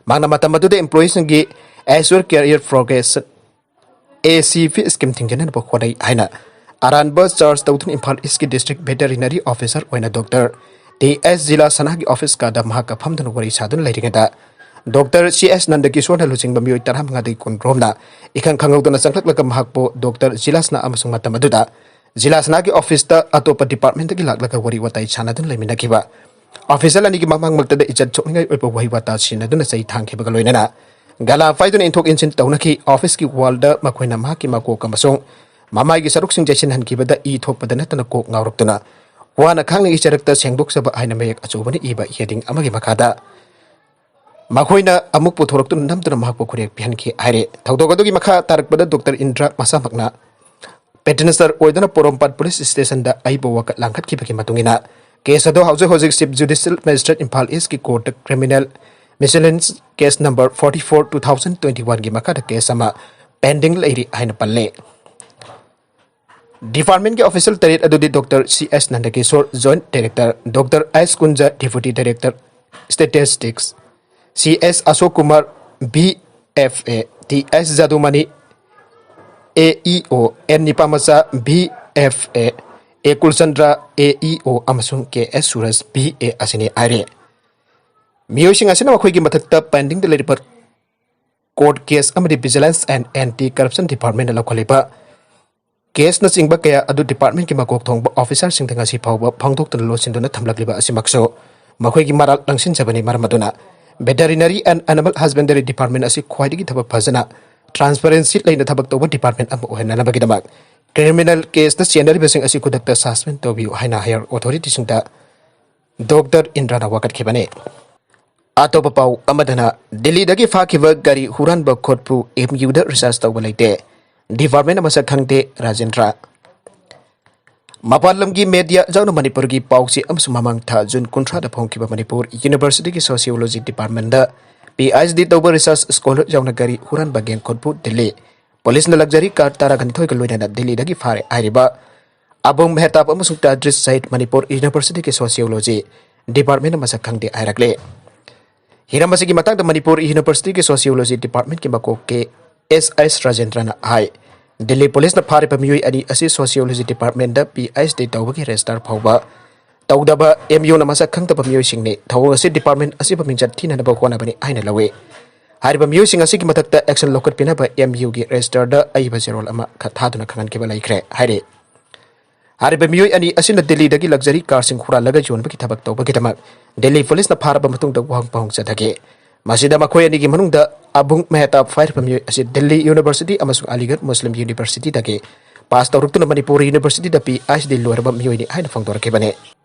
ꯃꯍꯥꯛꯅ ꯃꯇꯝ ꯑꯗꯨꯗ employee ꯁꯤꯡꯒꯤ Assure Career Progress, A C P scheme ꯊꯤꯡꯖꯤꯟꯅꯕ ꯍꯣꯠꯅꯩ ꯍꯥꯏꯅ ꯑꯔꯥꯟꯕ charge ꯇꯧꯗꯨꯅ ꯏꯝꯐꯥꯜ East ꯀꯤ district veterinary officer ꯑꯣꯏꯅ ꯗꯣꯛꯇꯔ ꯇꯤ ꯑꯦꯁ ꯖꯤꯂꯥꯁꯅꯥꯒꯤ office ꯀꯥꯗ ꯃꯍꯥꯛꯀ ꯐꯝꯗꯨꯅ ꯋꯥꯔꯤ ꯁꯥꯗꯨꯅ ꯂꯩꯔꯤꯉꯩꯗ ꯗꯣꯛꯇꯔ ꯁꯤ ꯑꯦꯁ ꯅꯟꯗꯀꯤꯁꯣꯔꯅ ꯂꯨꯆꯤꯡꯕ ꯃꯤꯑꯣꯏ ꯇꯔꯥꯃꯉꯥꯗꯒꯤ ꯀꯨꯟꯔꯣꯝꯅ ꯏꯈꯪ ꯈꯪꯍꯧꯗꯅ ꯆꯪꯂꯛꯂꯒ ꯃꯍꯥꯛꯄꯨ ꯗꯣꯛꯇꯔ ꯖꯤꯂꯥꯁꯅꯥ ꯑꯃꯁꯨꯡ ꯃꯇꯝ ꯑꯗꯨꯗ ꯖꯤꯂꯥꯁꯅꯥꯒꯤ office ꯇ ꯑꯇꯣꯞꯄ department ꯇꯒꯤ ꯂꯥꯛꯂꯒ ꯋꯥꯔꯤ ꯋꯥꯇꯥꯏ ꯁꯥꯟꯅꯗꯨꯅ ꯂꯩꯃꯤꯟꯅꯈꯤꯕ official ꯑꯅꯤꯒꯤ ꯃꯃꯥꯡꯃꯛꯇꯗ ꯏꯖꯠ ꯁꯣꯛꯅꯤꯡꯉꯥꯏ ꯑꯣꯏꯕ ꯋꯥꯍꯩ ꯋꯥꯇꯥ ꯁꯤꯖꯤꯟꯅꯗꯨꯅ ꯆꯩ ꯊꯥꯡꯈꯤꯕꯒ ꯂꯣꯏꯅꯅ ꯒꯂꯥ ꯄꯥꯏꯗꯨꯅ ꯏꯟꯊꯣꯛ ꯏꯟꯁꯤꯟ ꯇꯧꯅꯈꯤ꯫ Office ꯀꯤ wall ꯗ ꯃꯈꯣꯏꯅ ꯃꯍꯥꯛꯀꯤ ꯃꯀꯣꯛ ꯑꯃꯁꯨꯡ ꯃꯃꯥꯏꯒꯤ ꯁꯔꯨꯛꯁꯤꯡ ꯆꯩꯁꯤꯟꯍꯟꯈꯤꯕꯗ ꯏ ꯊꯣꯛꯄꯗ ꯅꯠꯇꯅ ꯀꯣꯛ ꯉꯥꯎꯔꯛꯇꯨꯅ ꯋꯥꯅ ꯈꯥꯡꯅ ꯏꯆꯔꯛꯇ ꯁꯦꯡꯗꯣꯛꯆꯕ ꯍꯥꯏꯅ ꯃꯌꯦꯛ ꯑꯆꯧꯕꯅ ꯏꯕ heading ꯑꯃꯒꯤ ꯃꯈꯥꯗ ꯃꯈꯣꯏꯅ ꯑꯃꯨꯛ ꯄꯨꯊꯣꯔꯛꯇꯨꯅ ꯅꯝꯗꯨꯅ ꯃꯍꯥꯛꯄꯨ ꯈꯨꯔꯦꯛ ꯄꯤꯍꯟꯈꯤ ꯍꯥꯏꯔꯦ꯫ ꯊꯧꯗꯣꯛ ꯑꯗꯨꯒꯤ ꯃꯈꯥ ꯇꯥꯔꯛꯄꯗ ꯗꯣꯛꯇꯔ ꯏꯟꯗ꯭ꯔꯥ ꯃꯁꯥꯃꯛꯅ petitioner ꯑꯣꯏꯗꯨꯅ ꯄꯣꯔꯣꯝꯄꯥꯠ police station ꯗ ꯑꯏꯕ ꯋꯥꯀꯠ ꯂꯥꯡꯈꯠꯈꯤꯕꯒꯤ ꯃꯇꯨꯡ ꯏꯟꯅ case ꯑꯗꯨ ꯍꯧꯖꯤꯛ ꯍꯧꯖꯤꯛ Chief Judicial Magistrate Imphal East ꯀꯤ court ꯇ criminal miscellaneous case number forty four two thousand twenty one ꯒꯤ ꯃꯈꯥꯗ case ꯑꯃ pending ꯂꯩꯔꯤ ꯍꯥꯏꯅ ꯄꯜꯂꯦ꯫ Department ꯀꯤ official ꯇꯔꯦꯠ ꯑꯗꯨꯗꯤ doctor C S Nandakishore, Joint Director, doctor S Kunj, Deputy Director, Statistics, C S Ashok Kumar, B F A, T S Jadumani, A E O, N Nipamacha, B F A, A Kulachandra, A E O, ꯑꯃꯁꯨꯡ ꯀꯦ ꯑꯦꯁ ꯁꯨꯔꯖ, B A ꯑꯁꯤꯅꯤ ꯍꯥꯏꯔꯤ꯫ ꯃꯤꯑꯣꯏꯁꯤꯡ ꯑꯁꯤꯅ ꯃꯈꯣꯏꯒꯤ ꯃꯊꯛꯇ pending ꯗ ꯂꯩꯔꯤꯕ court case ꯑꯃꯗꯤ Vigilance and Anti Corruption Department ꯅ ꯂꯧꯈꯠꯂꯤꯕ case ꯅꯆꯤꯡꯕ ꯀꯌꯥ ꯑꯗꯨ department ꯀꯤ ꯃꯀꯣꯛ ꯊꯣꯡꯕ officer ꯁꯤꯡꯗ ꯉꯁꯤ ꯐꯥꯎꯕ ꯐꯣꯡꯗꯣꯛꯇꯨꯅ ꯂꯣꯠꯁꯤꯟꯗꯨꯅ ꯊꯝꯂꯛꯂꯤꯕ ꯑꯁꯤꯃꯛꯁꯨ ꯃꯈꯣꯏꯒꯤ ꯃꯔꯥꯜ ꯂꯪꯁꯤꯟꯖꯕꯅꯤ꯫ ꯃꯔꯝ ꯑꯗꯨꯅ Veterinary and Animal Husbandry Department ꯑꯁꯤ ꯈ꯭ꯋꯥꯏꯗꯒꯤ ꯊꯕꯛ ꯐꯖꯅ transparency ꯂꯩꯅ ꯊꯕꯛ ꯇꯧꯕ department ꯑꯃ ꯑꯣꯏꯍꯟꯅꯅꯕꯒꯤꯗꯃꯛ criminal case ꯇ ꯆꯦꯟꯅꯔꯤꯕꯁꯤꯡ ꯑꯁꯤ ꯈꯨꯗꯛꯇ suspend ꯇꯧꯕꯤꯌꯨ ꯍꯥꯏꯅ higher authority ꯁꯤꯡꯗ ꯗꯣꯛꯇꯔ ꯏꯟꯗ꯭ꯔꯥꯅ ꯋꯥꯀꯠꯈꯤꯕꯅꯤ꯫ ꯑꯇꯣꯞꯄ ꯄꯥꯎ ꯑꯃꯗꯅ, ꯗꯤꯜꯂꯤꯗꯒꯤ ꯐꯥꯈꯤꯕ ꯒꯥꯔꯤ ꯍꯨꯔꯥꯟꯕ ꯈꯣꯠꯄꯨ ꯑꯦꯝ ꯌꯨꯗ research ꯇꯧꯕ ꯂꯩꯇꯦ, department ꯃꯁꯛ ꯈꯪꯗꯦ, ꯔꯥꯖꯦꯟꯗ꯭ꯔ꯫ ꯃꯄꯥꯟ ꯂꯝꯒꯤ ꯃꯦꯗꯤꯌꯥ ꯌꯥꯎꯅ ꯃꯅꯤꯄꯨꯔꯒꯤ ꯄꯥꯎꯆꯦ ꯑꯃꯁꯨꯡ ꯃꯃꯥꯡ ꯊꯥ ꯖꯨꯟ ꯀꯨꯟꯊ꯭ꯔꯥꯗ ꯐꯣꯡꯈꯤꯕ ꯃꯅꯤꯄꯨꯔ ꯌꯨꯅꯤꯚꯔꯁꯤꯇꯤꯒꯤ ꯁꯣꯁꯤꯌꯣꯂꯣꯖꯤ ꯗꯤꯄꯥꯔꯠꯃꯦꯟꯗ ꯄꯤ ꯑꯩꯆ ꯗꯤ ꯇꯧꯕ ꯔꯤꯁꯔꯆ ꯁ꯭ꯀꯣꯂꯔ ꯌꯥꯎꯅ ꯒꯥꯔꯤ ꯍꯨꯔꯥꯟꯕ ꯒꯦꯡ ꯈꯨꯠꯄꯨ ꯗꯤꯜꯂꯤ ꯄꯨꯂꯤꯁꯅ ꯂꯛꯖꯔꯤ ꯀꯥꯔ ꯇꯔꯥꯒ ꯅꯤꯊꯣꯏꯒ ꯂꯣꯏꯅꯅ ꯗꯤꯜꯂꯤꯗꯒꯤ ꯐꯥꯔꯦ ꯍꯥꯏꯔꯤꯕ ꯑꯕꯨꯡ ꯃꯦꯍꯇꯥꯕ ꯑꯃꯁꯨꯡ ꯇꯥꯗ꯭ꯔꯤꯁ ꯁꯍꯤꯗ ꯃꯅꯤꯄꯨꯔ ꯌꯨꯅꯤꯚꯔꯁꯤꯇꯤꯒꯤ ꯁꯣꯁꯤꯌꯣꯂꯣꯖꯤ ꯗꯤꯄꯥꯔꯠꯃꯦꯟꯅ ꯃꯁꯛ ꯈꯪꯗꯦ ꯍꯥꯏꯔꯛꯂꯦ꯫ ꯍꯤꯔꯝ ꯑꯁꯤꯒꯤ ꯃꯇꯥꯡꯗ ꯃꯅꯤꯄꯨꯔ ꯌꯨꯅꯤꯚꯔꯁꯤꯇꯤꯒꯤ ꯁꯣꯁꯤꯌꯣꯂꯣꯖꯤ ꯗꯤꯄꯥꯔꯠꯃꯦꯟꯒꯤ ꯃꯀꯣꯛ ꯀꯦ ꯑꯦꯁ ꯑꯦꯁ ꯔꯥꯖꯦꯟꯗ꯭ꯔꯅ ꯍꯥꯏ, ꯗꯤꯜꯂꯤ ꯄꯨꯂꯤꯁꯅ ꯐꯥꯔꯤꯕ ꯃꯤꯑꯣꯏ ꯑꯅꯤ ꯑꯁꯤ ꯁꯣꯁꯤꯌꯣꯂꯣꯖꯤ ꯗꯤꯄꯥꯔꯠꯃꯦꯟꯗ ꯄꯤ ꯑꯩꯆ ꯗꯤ ꯇꯧꯕꯒꯤ ꯔꯦꯖꯤꯁꯇꯔ ꯐꯥꯎꯕ ꯇꯧꯗꯕ ꯑꯦꯝ ꯌꯨꯅ ꯃꯁꯛ ꯈꯪꯗꯕ ꯃꯤꯑꯣꯏꯁꯤꯡꯅꯤ꯫ ꯊꯧꯑꯣꯡ ꯑꯁꯤ ꯗꯤꯄꯥꯔꯠꯃꯦꯟ ꯑꯁꯤꯕꯨ ꯃꯤꯡꯆꯠ ꯊꯤꯅꯅꯕ ꯍꯣꯠꯅꯕꯅꯤ ꯍꯥꯏꯅ ꯂꯧꯏ꯫ ꯍꯥꯏꯔꯤꯕ ꯃꯤꯑꯣꯏꯁꯤꯡ ꯑꯁꯤꯒꯤ ꯃꯊꯛꯇ ꯑꯦꯛꯁꯟ ꯂꯧꯈꯠꯄꯤꯅꯕ ꯑꯦꯝ ꯌꯨꯒꯤ ꯔꯦꯖꯤꯁꯇꯔꯗ ꯑꯏꯕ ꯆꯦꯔꯣꯜ ꯑꯃ ꯈ-, ꯊꯥꯗꯨꯅ ꯈꯪꯍꯟꯈꯤꯕ ꯂꯩꯈ꯭ꯔꯦ ꯍꯥꯏꯔꯤ꯫ ꯍꯥꯏꯔꯤꯕ ꯃꯤꯑꯣꯏ ꯑꯅꯤ ꯑꯁꯤꯅ ꯗꯤꯜꯂꯤꯗꯒꯤ ꯂꯛꯖꯔꯤ ꯀꯥꯔꯁꯤꯡ ꯍꯨꯔꯥꯜꯂꯒ ꯌꯣꯟꯕꯒꯤ ꯊꯕꯛ ꯇꯧꯕꯒꯤꯗꯃꯛ ꯗꯤꯜꯂꯤ ꯄꯨꯂꯤꯁꯅ ꯐꯥꯔꯕ ꯃꯇꯨꯡꯗ ꯋꯥꯍꯪ ꯄꯥꯎꯍꯪ ꯆꯠꯊꯈꯤ꯫ ꯃꯁꯤꯗ ꯃꯈꯣꯏ ꯑꯅꯤꯒꯤ ꯃꯅꯨꯡꯗ ꯑꯕꯨꯡ ꯃꯦꯍꯇꯥꯕ ꯍꯥꯏꯔꯤꯕ ꯃꯤꯑꯣꯏ ꯑꯁꯤ ꯗꯤꯜꯂꯤ ꯌꯨꯅꯤꯚꯔꯁꯤꯇꯤ ꯑꯃꯁꯨꯡ ꯑꯂꯤꯒꯔ ꯃꯨꯁꯂꯤꯝ ꯌꯨꯅꯤꯚꯔꯁꯤꯇꯤꯗꯒꯤ ꯄꯥꯁ ꯇꯧꯔꯛꯇꯨꯅ ꯃꯅꯤꯄꯨꯔ ꯌꯨꯅꯤꯚꯔꯁꯤꯇꯤꯗ ꯄꯤ ꯑꯩꯆ ꯗꯤ ꯂꯣꯏꯔꯕ ꯃꯤꯑꯣꯏꯅꯤ ꯍꯥꯏꯅ ꯐꯣꯡꯗꯣꯔꯛꯈꯤꯕꯅꯤ꯫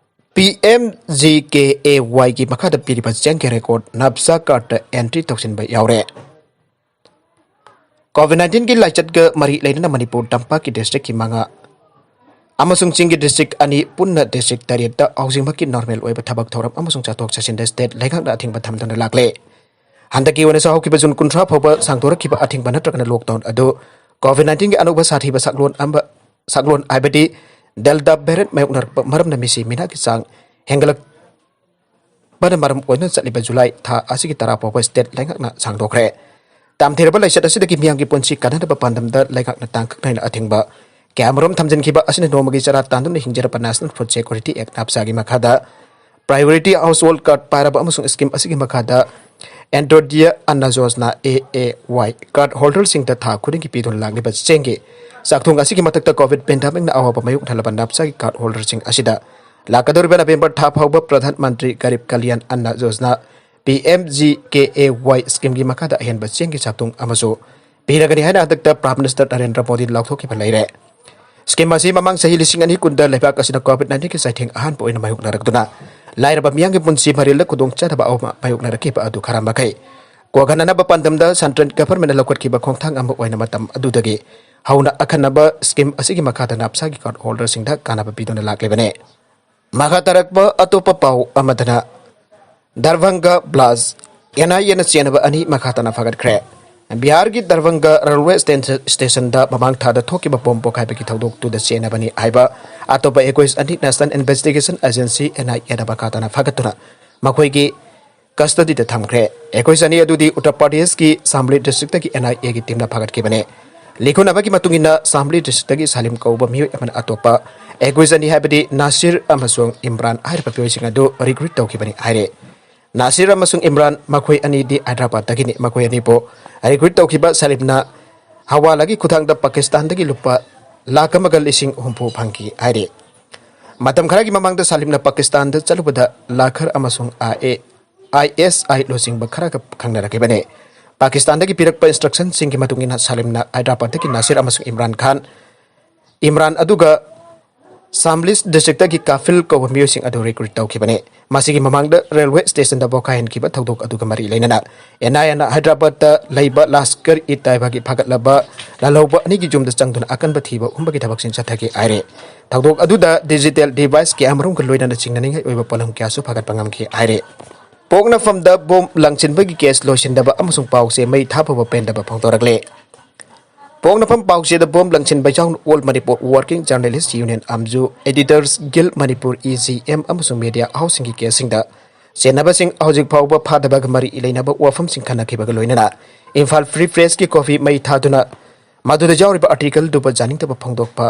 ꯄꯤ ꯑꯦꯝ ꯖꯤ ꯀꯦ ꯑꯦ ꯋꯥꯏꯒꯤ ꯃꯈꯥꯗ ꯄꯤꯔꯤꯕ ꯆꯦꯡꯒꯤ ꯔꯦꯀꯣꯔꯗ ꯅꯞꯁꯥ ꯀꯥꯔꯗꯇ ꯑꯦꯟꯇ꯭ꯔꯤ ꯇꯧꯁꯤꯟꯕ ꯌꯥꯎꯔꯦ꯫ ꯀꯣꯚꯤꯗ ꯅꯥꯏꯟꯇꯤꯟꯒꯤ ꯂꯥꯏꯆꯠꯀ ꯃꯔꯤ ꯂꯩꯅꯅ ꯃꯅꯤꯄꯨꯔ ꯇꯝꯄꯥꯛꯀꯤ ꯗꯤꯁꯇ꯭ꯔꯤꯛꯀꯤ ꯃꯉꯥ ꯑꯃꯁꯨꯡ ꯆꯤꯡꯒꯤ ꯗꯤꯁꯇ꯭ꯔꯤꯛ ꯑꯅꯤ ꯄꯨꯟꯅ ꯗꯤꯁꯇ꯭ꯔꯤꯛ ꯇꯔꯦꯠꯇ ꯍꯧꯖꯤꯛꯃꯛꯀꯤ ꯅꯣꯔꯃꯦꯜ ꯑꯣꯏꯕ ꯊꯕꯛ ꯊꯧꯔꯝ ꯑꯃꯁꯨꯡ ꯆꯠꯊꯣꯛ ꯆꯠꯁꯤꯟꯗ ꯁ꯭ꯇꯦꯠ ꯂꯩꯉꯥꯛꯅ ꯑꯊꯤꯡꯕ ꯊꯝꯗꯨꯅ ꯂꯥꯛꯂꯦ꯫ ꯍꯟꯗꯛꯀꯤ ꯑꯣꯏꯅꯁꯨ ꯍꯧꯈꯤꯕ ꯖꯨꯟ ꯀꯨꯟꯊ꯭ꯔꯥ ꯐꯥꯎꯕ ꯁꯥꯡꯗꯣꯔꯛꯈꯤꯕ ꯑꯊꯤꯡꯕ ꯅꯠꯇ꯭ꯔꯒꯅ ꯂꯣꯛꯗꯥꯎꯟ ꯑꯗꯨ ꯀꯣꯚꯤꯗ ꯅꯥꯏꯟꯇꯤꯟꯒꯤ ꯑꯅꯧꯕ ꯁꯥꯊꯤꯕ ꯁꯛꯂꯣꯟ ꯑꯃ, ꯁꯛꯂꯣꯟ ꯍꯥꯏꯕꯗꯤ ꯗꯦꯜꯇꯥ ꯚꯦꯔꯤꯌꯟ ꯃꯥꯌꯣꯛꯅꯔꯛꯄ ꯃꯔꯝꯅ ꯃꯤꯁꯤ ꯃꯤꯅꯥꯒꯤ ꯆꯥꯡ ꯍꯦꯟꯒꯠꯂꯛ ꯕꯅ ꯃꯔꯝ ꯑꯣꯏꯗꯨꯅ ꯆꯠꯂꯤꯕ ꯖꯨꯂꯥꯏ ꯊꯥ ꯑꯁꯤꯒꯤ ꯇꯔꯥ ꯐꯥꯎꯕ ꯁ꯭ꯇꯦꯠ ꯂꯩꯉꯥꯛꯅ ꯁꯥꯡꯗꯣꯛꯈ꯭ꯔꯦ꯫ ꯇꯝꯊꯤꯔꯕ ꯂꯥꯏꯆꯠ ꯑꯁꯤꯗꯒꯤ ꯃꯤꯌꯥꯝꯒꯤ ꯄꯨꯟꯁꯤ ꯀꯟꯅꯅꯕ ꯄꯥꯟꯗꯝꯗ ꯂꯩꯉꯥꯛꯅ ꯇꯥꯡꯀꯛ ꯅꯥꯏꯅ ꯑꯊꯤꯡꯕ ꯀꯌꯥꯃꯔꯨꯝ ꯊꯝꯖꯤꯟꯈꯤꯕ ꯑꯁꯤꯅ ꯅꯣꯡꯃꯒꯤ ꯆꯔꯥ ꯇꯥꯟꯗꯨꯅ ꯍꯤꯡꯖꯔꯕ National Food Security Act ꯅꯥꯞꯁꯥꯒꯤ ꯃꯈꯥꯗ Priority Household Card ꯄꯥꯏꯔꯕ ꯑꯃꯁꯨꯡ ꯁ꯭ꯀꯤꯝ ꯑꯁꯤꯒꯤ ꯃꯈꯥꯗ ꯑꯦꯟꯇꯣꯗꯤꯌꯥ ꯑꯟꯅ ꯌꯣꯖꯅꯥ, ꯑꯦ ꯑꯦ ꯋꯥꯏ, ꯀꯥꯔꯗ ꯍꯣꯜꯗꯔꯁꯤꯡꯗ ꯊꯥ ꯈꯨꯗꯤꯡꯒꯤ ꯄꯤꯗꯨꯅ ꯂꯥꯛꯂꯤꯕ ꯆꯦꯡꯒꯤ ꯆꯥꯛꯊꯣꯡ ꯑꯁꯤꯒꯤ ꯃꯊꯛꯇ ꯀꯣꯚꯤꯗ ꯄꯦꯟꯗꯥꯃꯤꯛꯅ ꯑꯋꯥꯕ ꯃꯥꯌꯣꯛꯅꯍꯜꯂꯕ ꯅꯥꯞꯁꯥꯒꯤ ꯀꯥꯔꯗ ꯍꯣꯜꯗꯔꯁꯤꯡ ꯑꯁꯤꯗ ꯂꯥꯛꯀꯗꯧꯔꯤꯕ ꯅꯕꯦꯝꯕꯔ ꯊꯥ ꯐꯥꯎꯕ Pradhan Mantri Garib Kalyan Anna Yojana, P M G K A Y, ꯁ꯭ꯀꯤꯝꯒꯤ ꯃꯈꯥꯗ ꯑꯍꯦꯟꯕ ꯆꯦꯡꯒꯤ ꯆꯥꯛꯊꯣꯡ ꯑꯃꯁꯨ ꯄꯤꯔꯒꯅꯤ ꯍꯥꯏꯅ ꯍꯟꯗꯛꯇ ꯄ꯭ꯔꯥꯏꯝ ꯃꯤꯅꯤꯁꯇꯔ ꯅꯔꯦꯟꯗ꯭ꯔ ꯃꯣꯗꯤꯅ ꯂꯥꯎꯊꯣꯛꯈꯤꯕ ꯂꯩꯔꯦ꯫ ꯁ꯭ꯀꯤꯝ ꯑꯁꯤ ꯃꯃꯥꯡ ꯆꯍꯤ ꯂꯤꯁꯤꯡ ꯑꯅꯤ ꯀꯨꯟꯗ ꯂꯩꯕꯥꯛ ꯑꯁꯤꯗ ꯀꯣꯚꯤꯗ ꯅꯥꯏꯟꯇꯤꯟꯒꯤ ꯆꯩꯊꯦꯡ ꯑꯍꯥꯟꯕ ꯑꯣꯏꯅ ꯃꯥꯌꯣꯛꯅꯔꯛꯇꯨꯅ ꯂꯥꯏꯔꯕ ꯃꯤꯌꯥꯝꯒꯤ ꯄꯨꯟꯁꯤ ꯃꯔꯦꯜꯗ ꯈꯨꯗꯣꯡꯆꯥꯗꯕ ꯑꯋꯥꯕ ꯃꯥꯌꯣꯛꯅꯔꯛꯈꯤꯕ ꯑꯗꯨ ꯈꯔ ꯃꯈꯩ ꯀꯣꯛꯍꯟꯅꯅꯕ ꯄꯥꯟꯗꯝꯗ ꯁꯦꯟꯇ꯭ꯔꯦꯜ ꯒꯚꯔꯟꯃꯦꯟꯠꯅ ꯂꯧꯈꯠꯈꯤꯕ ꯈꯣꯡꯊꯥꯡ ꯑꯃ ꯑꯣꯏꯅ ꯃꯇꯝ ꯑꯗꯨꯗꯒꯤ ꯍꯧꯅ ꯑꯈꯟꯅꯕ ꯁ꯭ꯀꯤꯝ ꯑꯁꯤꯒꯤ ꯃꯈꯥꯗ ꯅꯥꯞꯁꯥꯒꯤ ꯀꯥꯔꯗ ꯍꯣꯜꯗꯔꯁꯤꯡꯗ ꯀꯥꯟꯅꯕ ꯄꯤꯗꯨꯅ ꯂꯥꯛꯂꯤꯕꯅꯤ꯫ ꯃꯈꯥ ꯇꯥꯔꯛꯄ ꯑꯇꯣꯞꯄ ꯄꯥꯎ ꯑꯃꯗꯅ, ꯗꯔꯚꯪꯒ ꯕ꯭ꯂꯥꯁ ꯑꯦꯟ ꯑꯥꯏ ꯑꯦꯅ ꯆꯦꯟꯅꯕ ꯑꯅꯤ ꯃꯈꯥ ꯇꯥꯅ ꯐꯥꯒꯠꯈ꯭ꯔꯦ꯫ ꯕꯤꯍꯥꯔꯒꯤ ꯗꯔꯚꯪꯒ ꯔꯦꯜꯋꯦ ꯁ꯭ꯇꯦꯟ-, ꯁ꯭ꯇꯦꯁꯟꯗ ꯃꯃꯥꯡ ꯊꯥꯗ ꯊꯣꯛꯈꯤꯕ ꯕꯣꯝ ꯄꯣꯈꯥꯏꯕꯒꯤ ꯊꯧꯗꯣꯛꯇꯨꯗ ꯆꯦꯟꯅꯕꯅꯤ ꯍꯥꯏꯕ ꯑꯇꯣꯞꯄ ꯑꯦꯀꯨꯏꯁ ꯑꯅꯤ ꯅꯦꯁꯅꯦꯜ ꯏꯟꯚꯦꯁꯇꯤꯒꯦꯁꯟ ꯑꯦꯖꯦꯟꯁꯤ, ꯑꯦꯟ ꯑꯥꯏ ꯑꯦꯗ ꯃꯈꯥ ꯇꯥꯅ ꯐꯥꯒꯠꯇꯨꯅ ꯃꯈꯣꯏꯒꯤ ꯀꯁꯇꯗꯤꯗ ꯊꯝꯈ꯭ꯔꯦ꯫ ꯑꯦꯀꯨꯏꯁ ꯑꯅꯤ ꯑꯗꯨꯗꯤ ꯎꯠꯇꯔ ꯄ꯭ꯔꯗꯦꯁꯀꯤ ꯁꯥꯝꯂꯤ ꯗꯤꯁꯇ꯭ꯔꯤꯛꯇꯒꯤ ꯑꯦꯟ ꯑꯥꯏ ꯑꯦꯒꯤ ꯇꯤꯝꯅ ꯐꯥꯒꯠꯈꯤꯕꯅꯤ꯫ ꯂꯤꯈꯨꯅꯕꯒꯤ ꯃꯇꯨꯡ ꯏꯟꯅ, ꯁꯥꯝꯂꯤ ꯗꯤꯁꯇ꯭ꯔꯤꯛꯇꯒꯤ ꯁꯥꯂꯤꯝ ꯀꯧꯕ ꯃꯤꯑꯣꯏ ꯑꯃꯅ ꯑꯇꯣꯞꯄ ꯑꯦꯀꯨꯏꯁ ꯑꯅꯤ, ꯍꯥꯏꯕꯗꯤ ꯅꯥꯁꯤꯔ ꯑꯃꯁꯨꯡ ꯏꯝꯔꯥꯟ ꯍꯥꯏꯔꯤꯕ ꯃꯤꯑꯣꯏꯁꯤꯡ ꯑꯗꯨ ꯔꯤꯀ꯭ꯔꯨꯠ ꯇꯧꯈꯤꯕꯅꯤ ꯍꯥꯏꯔꯦ꯫ ꯅꯥꯁꯤꯔ ꯑꯃꯁꯨꯡ ꯏꯝꯔꯥꯟ ꯃꯈꯣꯏ ꯑꯅꯤꯗꯤ ꯍꯥꯏꯗ꯭ꯔꯕꯥꯗꯇꯒꯤꯅꯤ꯫ ꯃꯈꯣꯏ ꯑꯅꯤꯕꯨ ꯔꯤꯀ꯭ꯔꯨꯠ ꯇꯧꯈꯤꯕ ꯁꯥꯂꯤꯝꯅ ꯍꯋꯥꯂꯥꯒꯤ ꯈꯨꯊꯥꯡꯗ ꯄꯥꯀꯤꯁꯇꯥꯟꯗꯒꯤ ꯂꯨꯄꯥ ꯂꯥꯈ ꯑꯃꯒ ꯂꯤꯁꯤꯡ ꯍꯨꯝꯐꯨ ꯐꯪꯈꯤ ꯍꯥꯏꯔꯤ꯫ ꯃꯇꯝ ꯈꯔꯒꯤ ꯃꯃꯥꯡꯗ ꯁꯥꯂꯤꯝꯅ ꯄꯥꯀꯤꯁꯇꯥꯟꯗ ꯆꯠꯂꯨꯕꯗ ꯂꯥꯈꯔ ꯑꯃꯁꯨꯡ ꯑꯥꯏ ꯑꯦ, ꯑꯥꯏ ꯑꯦꯁ ꯑꯥꯏ ꯂꯨꯆꯤꯡꯕ ꯈꯔꯒ ꯈꯪꯅꯔꯛꯈꯤꯕꯅꯤ꯫ ꯄꯥꯀꯤꯁꯇꯥꯟꯗꯒꯤ ꯄꯤꯔꯛꯄ ꯏꯟꯁꯇ꯭ꯔꯛꯁꯟꯁꯤꯡꯒꯤ ꯃꯇꯨꯡ ꯏꯟꯅ ꯁꯥꯂꯤꯝꯅ ꯍꯥꯏꯗ꯭ꯔꯕꯥꯗꯇꯒꯤ ꯅꯥꯁꯤꯔ ꯑꯃꯁꯨꯡ ꯏꯝꯔꯥꯟ ꯈꯥꯟ, ꯏꯝꯔꯥꯟ ꯑꯗꯨꯒ ꯁꯥꯝꯂꯤꯁ ꯗꯤꯁꯇ꯭ꯔꯤꯛꯇꯒꯤ ꯀꯥꯐꯤꯜ ꯀꯧꯕ ꯃꯤꯑꯣꯏꯁꯤꯡ ꯑꯗꯨ ꯔꯤꯀ꯭ꯔꯨꯠ ꯇꯧꯈꯤꯕꯅꯤ꯫ ꯃꯁꯤꯒꯤ ꯃꯃꯥꯡꯗ ꯔꯦꯜꯋꯦ ꯁ꯭ꯇꯦꯁꯟꯗ ꯄꯣꯈꯥꯏꯍꯟꯈꯤꯕ ꯊꯧꯗꯣꯛ ꯑꯗꯨꯒ ꯃꯔꯤ ꯂꯩꯅꯅ ꯑꯦꯟ ꯑꯥꯏ ꯑꯦꯅ ꯍꯥꯏꯗ꯭ꯔꯕꯥꯗꯇ ꯂꯩꯕ ꯂꯥꯁꯀꯔ ꯏ ꯇꯥꯏꯕꯥꯒꯤ ꯐꯒꯠꯂꯕ ꯂꯥꯜꯍꯧꯕ ꯑꯅꯤꯒꯤ ꯌꯨꯝꯗ ꯆꯪꯗꯨꯅ ꯑꯀꯟꯕ ꯊꯤꯕ ꯍꯨꯝꯕꯒꯤ ꯊꯕꯛꯁꯤꯡ ꯆꯠꯊꯈꯤ ꯍꯥꯏꯔꯦ꯫ ꯊꯧꯗꯣꯛ ꯑꯗꯨꯗ ꯗꯤꯖꯤꯇꯦꯜ ꯗꯤꯚꯥꯏꯁ ꯀꯌꯥꯃꯔꯨꯝꯒ ꯂꯣꯏꯅꯅ ꯆꯤꯡꯅꯅꯤꯡꯉꯥꯏ ꯑꯣꯏꯕ ꯄꯣꯠꯂꯝ ꯀꯌꯥꯁꯨ ꯐꯒꯠꯄ ꯉꯝꯈꯤ ꯍꯥꯏꯔꯦ꯫ ꯄꯣꯛꯅꯐꯝꯗ ꯕꯣꯝ ꯂꯪꯁꯤꯟꯕꯒꯤ ꯀꯦꯁ ꯂꯣꯏꯁꯤꯟꯗꯕ ꯑꯃꯁꯨꯡ ꯄꯥꯎ ꯆꯦ ꯃꯩ ꯊꯥꯕ ꯐꯥꯎꯕ ꯄꯦꯟꯗꯕ ꯐꯣꯡꯗꯣꯔꯛꯂꯦ꯫ ꯄꯣꯛꯅꯐꯝ ꯄꯥꯎꯆꯦꯗ ꯕꯣꯝ ꯂꯪꯁꯤꯟꯕ ꯌꯥꯎꯅ All Manipur Working Journalist Union, ꯑꯥꯝꯖꯨ, Editors Guild Manipur, E G M ꯑꯃꯁꯨꯡ ꯃꯤꯗꯤꯌꯥ ꯍꯥꯎꯁꯁꯤꯡꯒꯤ ꯀꯦꯁꯁꯤꯡꯗ ꯆꯦꯟꯅꯕꯁꯤꯡ ꯍꯧꯖꯤꯛ ꯐꯥꯎꯕ ꯐꯥꯗꯕꯒ ꯃꯔꯤ ꯂꯩꯅꯕ ꯋꯥꯐꯝꯁꯤꯡ ꯈꯟꯅꯈꯤꯕꯒ ꯂꯣꯏꯅꯅ ꯏꯝꯐꯥꯜ ꯐ꯭ꯔꯤ ꯄ꯭ꯔꯦꯁꯀꯤ ꯀꯣꯄꯤ ꯃꯩ ꯊꯥꯗꯨꯅ ꯃꯗꯨꯗ ꯌꯥꯎꯔꯤꯕ ꯑꯥꯔꯇꯤꯀꯜꯗꯨꯕꯨ ꯌꯥꯅꯤꯡꯗꯕ ꯐꯣꯡꯗꯣꯛꯄ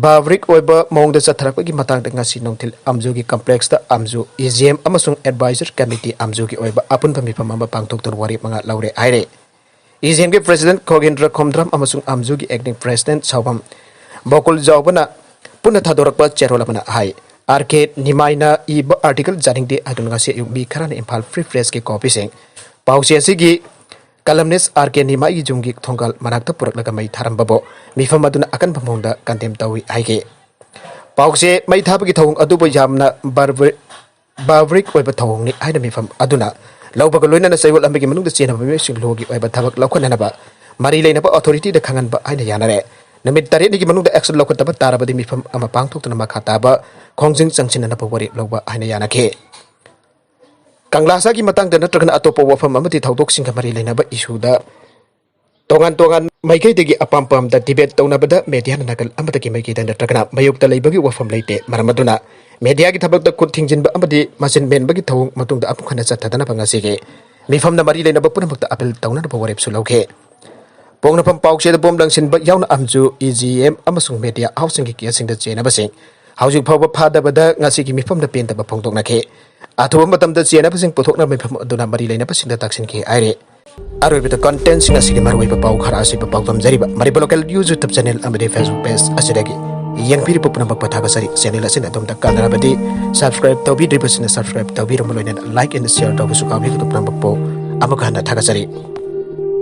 ꯕꯥꯕ꯭ꯔꯤꯛ ꯑꯣꯏꯕ ꯃꯑꯣꯡꯗ ꯆꯠꯊꯔꯛꯄꯒꯤ ꯃꯇꯥꯡꯗ ꯉꯁꯤ ꯅꯨꯡꯊꯤꯜ ꯑꯥꯝꯖꯨꯒꯤ ꯀꯝꯄ꯭ꯂꯦꯛꯁꯇ ꯑꯥꯝꯖꯨ, ꯏ ꯖꯤ ꯑꯦꯝ ꯑꯃꯁꯨꯡ ꯑꯦꯗꯚꯥꯏꯖꯔ ꯀꯃꯤꯇꯤ ꯑꯥꯝꯖꯨꯒꯤ ꯑꯣꯏꯕ ꯑꯄꯨꯟꯕ ꯃꯤꯐꯝ ꯑꯃ ꯄꯥꯡꯊꯣꯛꯇꯨꯅ ꯋꯥꯔꯦꯞ ꯃꯉꯥ ꯂꯧꯔꯦ ꯍꯥꯏꯔꯦ꯫ ꯏ ꯖꯤ ꯑꯦꯝꯒꯤ ꯄ꯭ꯔꯦꯁꯤꯗꯦꯟꯠ ꯈꯣꯒꯦꯟꯗ꯭ꯔ ꯈꯣꯝꯗ꯭ꯔꯝ ꯑꯃꯁꯨꯡ ꯑꯥꯝꯖꯨꯒꯤ ꯑꯦꯛꯇꯤꯡ ꯄ꯭ꯔꯦꯁꯤꯗꯦꯟꯠ ꯁꯥꯎꯕꯝ ꯕꯣꯀꯨꯜ ꯖꯥꯎꯕꯅ ꯄꯨꯟꯅ ꯊꯥꯗꯣꯔꯛꯄ ꯆꯦꯔꯣꯜ ꯑꯃꯅ ꯍꯥꯏ, ꯑꯥꯔ ꯀꯦ ꯅꯤꯃꯥꯏꯅ ꯏꯕ ꯑꯥꯔꯇꯤꯀꯜ ꯌꯥꯅꯤꯡꯗꯦ ꯍꯥꯏꯗꯨꯅ ꯉꯁꯤ ꯑꯌꯨꯛ ꯃꯤ ꯈꯔꯅ ꯏꯝꯐꯥꯜ ꯐ꯭ꯔꯤ ꯄ꯭ꯔꯦꯁꯀꯤ ꯀꯣꯄꯤꯁꯤꯡ ꯄꯥꯎꯆꯦ ꯑꯁꯤꯒꯤ ꯀꯂꯝꯅꯤꯁ ꯑꯥꯔ ꯀꯦ ꯅꯤꯃꯥꯏꯒꯤ ꯌꯨꯝꯒꯤ ꯊꯣꯡꯒꯥꯜ ꯃꯅꯥꯛꯇ ꯄꯨꯔꯛꯂꯒ ꯃꯩ ꯊꯥꯔꯝꯕꯕꯨ ꯃꯤꯐꯝ ꯑꯗꯨꯅ ꯑꯀꯟꯕ ꯃꯑꯣꯡꯗ ꯀꯟꯗꯦꯝ ꯇꯧꯏ ꯍꯥꯏꯈꯤ꯫ ꯄꯥꯎꯆꯦ ꯃꯩ ꯊꯥꯕꯒꯤ ꯊꯧꯑꯣꯡ ꯑꯗꯨꯕꯨ ꯌꯥꯝꯅ ꯕꯥꯔꯕꯔ-, ꯕꯥꯔꯕꯔꯤꯛ ꯑꯣꯏꯕ ꯊꯧꯑꯣꯡꯅꯤ ꯍꯥꯏꯅ ꯃꯤꯐꯝ ꯑꯗꯨꯅ ꯂꯧꯕꯒ ꯂꯣꯏꯅꯅ ꯆꯌꯣꯜ ꯑꯃꯒꯤ ꯃꯅꯨꯡꯗ ꯆꯦꯟꯅꯕ ꯃꯤꯑꯣꯏꯁꯤꯡ ꯂꯣꯒꯤ ꯑꯣꯏꯕ ꯊꯕꯛ ꯂꯧꯈꯠꯅꯅꯕ ꯃꯔꯤ ꯂꯩꯅꯕ ꯑꯣꯊꯣꯔꯤꯇꯤꯗ ꯈꯪꯍꯟꯕ ꯍꯥꯏꯅ ꯌꯥꯅꯔꯦ꯫ ꯅꯨꯃꯤꯠ ꯇꯔꯦꯠꯅꯤꯒꯤ ꯃꯅꯨꯡꯗ ꯑꯦꯛꯁꯟ ꯂꯧꯈꯠꯇꯕ ꯇꯥꯔꯕꯗꯤ ꯃꯤꯐꯝ ꯑꯃ ꯄꯥꯡꯊꯣꯛꯇꯨꯅ ꯃꯈꯥ ꯇꯥꯕ ꯈꯣꯡꯖꯪ ꯆꯪꯁꯤꯟꯅꯅꯕ ꯋꯥꯔꯦꯞ ꯂꯧꯕ ꯍꯥꯏꯅ ꯌꯥꯅꯈꯤ꯫ ꯀꯪꯂꯥꯁꯥꯒꯤ ꯃꯇꯥꯡꯗ ꯅꯠꯇ꯭ꯔꯒꯅ ꯑꯇꯣꯞꯄ ꯋꯥꯐꯝ ꯑꯃꯗꯤ ꯊꯧꯗꯣꯛꯁꯤꯡꯒ ꯃꯔꯤ ꯂꯩꯅꯕ ꯏꯁꯨꯗ ꯇꯣꯉꯥꯟ ꯇꯣꯉꯥꯟ ꯃꯥꯏꯀꯩꯗꯒꯤ ꯑꯄꯥꯝ ꯄꯥꯝꯗ ꯗꯤꯕꯦꯠ ꯇꯧꯅꯕꯗ ꯃꯦꯗꯤꯌꯥꯅ ꯅꯥꯀꯜ ꯑꯃꯗꯒꯤ ꯃꯥꯏꯀꯩꯗ ꯅꯠꯇ꯭ꯔꯒꯅ ꯃꯥꯌꯣꯛꯇ ꯂꯩꯕꯒꯤ ꯋꯥꯐꯝ ꯂꯩꯇꯦ꯫ ꯃꯔꯝ ꯑꯗꯨꯅ ꯃꯦꯗꯤꯌꯥꯒꯤ ꯊꯕꯛꯇ ꯈꯨꯠ ꯊꯤꯡꯖꯤꯟꯕ ꯑꯃꯗꯤ ꯃꯆꯤꯟ ꯃꯦꯟꯕꯒꯤ ꯊꯧꯑꯣꯡ ꯃꯇꯨꯡꯗ ꯑꯃꯨꯛ ꯍꯟꯅ ꯆꯠꯊꯗꯅꯕ ꯉꯁꯤꯒꯤ ꯃꯤꯐꯝꯅ ꯃꯔꯤ ꯂꯩꯅꯕ ꯄꯨꯝꯅꯃꯛꯇ ꯑꯄꯤꯜ ꯇꯧꯅꯅꯕ ꯋꯥꯔꯦꯞꯁꯨ ꯂꯧꯈꯤ꯫ ꯄꯣꯛꯅꯐꯝ ꯄꯥꯎꯆꯦꯗ ꯕꯣꯝ ꯂꯪꯁꯤꯟꯕ ꯌꯥꯎꯅ ꯑꯃꯁꯨ ꯏ ꯖꯤ ꯑꯦꯝ ꯑꯃꯁꯨꯡ ꯃꯦꯗꯤꯌꯥ ꯍꯥꯎꯁꯁꯤꯡꯒꯤ ꯀꯦꯁꯁꯤꯡꯗ ꯆꯦꯟꯅꯕꯁꯤꯡ ꯍꯧꯖꯤꯛ ꯐꯥꯎꯕ ꯐꯥꯗꯕꯗ ꯉꯁꯤꯒꯤ ꯃꯤꯐꯝꯗ ꯄꯦꯟꯗꯕ ꯐꯣꯡꯗꯣꯛꯅꯈꯤ꯫ ꯑꯊꯨꯕ ꯃꯇꯝꯗ ꯆꯦꯟꯅꯕꯁꯤꯡ ꯄꯨꯊꯣꯛꯅꯕ ꯃꯤꯐꯝ ꯑꯗꯨꯅ ꯃꯔꯤ ꯂꯩꯅꯕꯁꯤꯡꯗ ꯇꯥꯛꯁꯤꯟꯈꯤ ꯍꯥꯏꯔꯤ꯫ ꯑꯔꯣꯏꯕꯗ ꯀꯟꯇꯦꯟꯁꯤꯡ ꯑꯁꯤꯒꯤ ꯃꯔꯨꯑꯣꯏꯕ ꯄꯥꯎ ꯈꯔ ꯑꯁꯤꯕꯨ ꯄꯥꯎꯗꯝꯖꯔꯤꯕ ꯃꯅꯤꯄꯨꯔ ꯂꯣꯀꯦꯜ ꯌꯨꯇ꯭ꯌꯨꯕ ꯆꯦꯅꯦꯜ ꯑꯃꯗꯤ ꯐꯦꯁꯕꯨꯛ ꯄꯦꯖ ꯑꯁꯤꯗꯒꯤ ꯌꯦꯡꯕꯤꯔꯤꯕ ꯄꯨꯝꯅꯃꯛꯄꯨ ꯊꯥꯒꯠꯆꯔꯤ꯫ ꯆꯦꯅꯦꯜ ꯑꯁꯤꯅ ꯑꯗꯣꯝꯗ ꯀꯥꯟꯅꯔꯕꯗꯤ ꯁꯕꯁꯀ꯭ꯔꯥꯏꯕ ꯇꯧꯕꯤꯗ꯭ꯔꯤꯕꯁꯤꯡꯅ ꯁꯕꯁꯀ꯭ꯔꯥꯏꯕ ꯇꯧꯕꯤꯔꯝꯕ ꯂꯣꯏꯅꯅ ꯂꯥꯏꯛ ꯑꯦꯟ ꯁꯤꯌꯔ ꯇꯧꯕꯁꯨ ꯀꯥꯎꯕꯤꯒꯅꯨ꯫ ꯄꯨꯝꯅꯃꯛꯄꯨ ꯑꯃꯨꯛ ꯍꯟꯅ ꯊꯥꯒꯠꯆꯔꯤ꯫